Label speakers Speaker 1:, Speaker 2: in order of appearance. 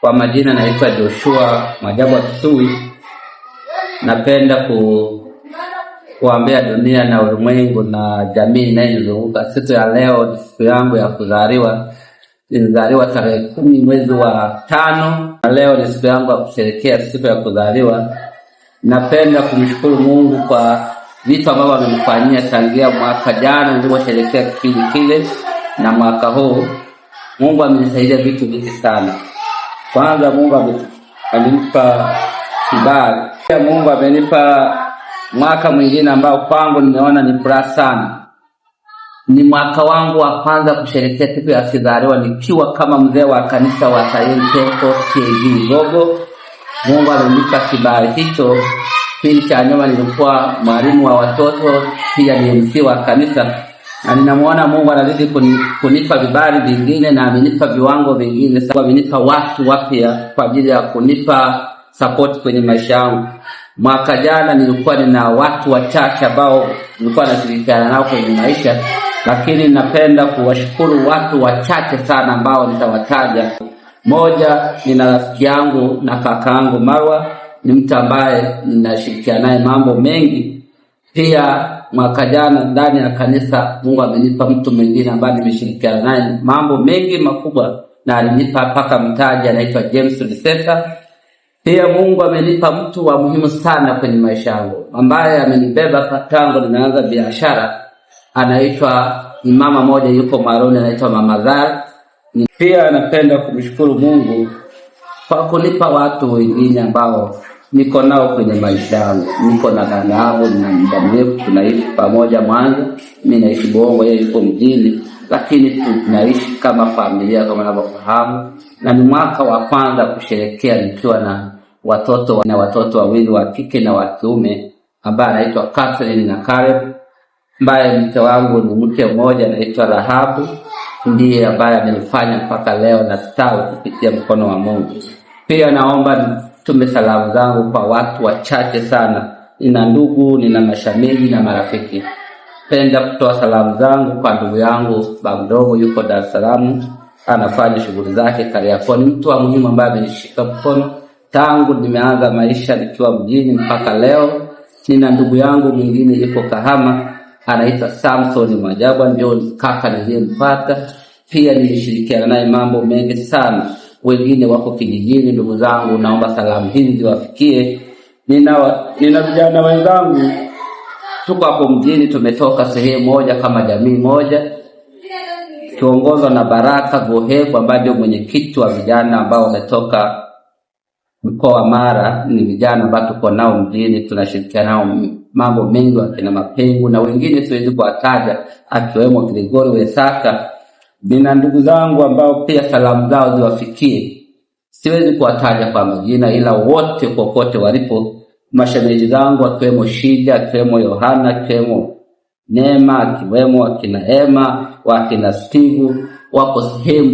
Speaker 1: Kwa majina naitwa Joshua Mwajabwa Kituwi. Napenda kuambia dunia na ulimwengu na jamii inayonizunguka, siku ya leo ni siku yangu ya kuzaliwa. Nilizaliwa tarehe 10 mwezi wa 5, na leo ni siku yangu ya kusherehekea siku ya kuzaliwa. Napenda kumshukuru Mungu kwa vitu ambavyo amenifanyia tangia mwaka jana niliposherehekea kipindi kile na mwaka huu. Mungu amenisaidia vitu vingi sana. Kwanza Mungu amenipa kibali. Pia Mungu amenipa mwaka mwingine ambao kwangu nimeona ni furaha sana. Ni mwaka wangu wa kwanza kusherehekea siku ya kuzaliwa nikiwa kama mzee wa kanisa wa Sayuni Temple TAG Gogo. Mungu amenipa kibali hicho. Kipindi cha nyuma nilikuwa mwalimu wa watoto, pia ni MC wa kanisa, na ninamuona Mungu anazidi kunipa vibali vingine na amenipa viwango vingine. Sababu amenipa watu wapya kwa ajili ya kunipa support kwenye maisha yangu. Mwaka jana nilikuwa nina watu wachache ambao nilikuwa nashirikiana nao kwenye maisha, lakini napenda kuwashukuru watu wachache sana ambao nitawataja. Moja, nina rafiki yangu na kakaangu Marwa, ni mtu ambaye ninashirikiana naye mambo mengi. Pia mwaka jana ndani ya kanisa Mungu amenipa mtu mwingine ambaye nimeshirikiana naye mambo mengi makubwa, na alinipa mpaka mtaji, anaitwa James Liseta. Pia Mungu amenipa mtu wa muhimu sana kwenye maisha yangu ambaye amenibeba tangu nimeanza biashara, anaitwa ni mama moja yuko Maroni, anaitwa Mama Zari. Pia napenda kumshukuru Mungu kwa kunipa watu wengine ambao niko nao kwenye maisha yangu. Niko na dada yangu na muda mrefu tunaishi pamoja Mwanza, mimi naishi Bongo, yeye yuko mjini, lakini tunaishi kama familia kama unavyofahamu, na ni mwaka wa kwanza kusherehekea nikiwa na watoto na watoto wawili wa kike na wa kiume ambaye anaitwa Catherine na Caleb, ambaye mke wangu ni mke mmoja anaitwa Rahabu, ndiye ambaye amenifanya mpaka leo nastawi kupitia mkono wa Mungu. Pia naomba nitume salamu zangu kwa watu wachache sana. Nina ndugu, nina mashamili na marafiki. Penda kutoa salamu zangu kwa ndugu yangu baba mdogo, yuko Dar es Salaam, anafanya shughuli zake Kariakoo. Ni mtu wa muhimu ambaye amenishika mkono tangu nimeanza maisha nikiwa mjini mpaka leo. Nina ndugu yangu mwingine yuko Kahama, anaitwa Samson Mwajabwa, ndio kaka niliyempata. Pia nilishirikiana naye mambo mengi sana. Wengine wako kijijini. Ndugu zangu, naomba salamu hizi ziwafikie. Nina vijana wenzangu, tuko hapo mjini, tumetoka sehemu moja kama jamii moja, tuongozwa na Baraka Gohebu ambaye ndio mwenyekiti wa vijana ambao wametoka mkoa wa Mara. Ni vijana ambao tuko nao mjini, tunashirikiana nao mambo mengi, wakina Mapengu na wengine siwezi kuwataja, akiwemo Grigori Wesaka. Nina ndugu zangu ambao pia salamu zao ziwafikie, siwezi kuwataja kwa majina, ila wote kokote walipo, mashemeji zangu akiwemo Shida, akiwemo Yohana, akiwemo Neema, akiwemo wakina Ema, wakina Steve, wako sehemu.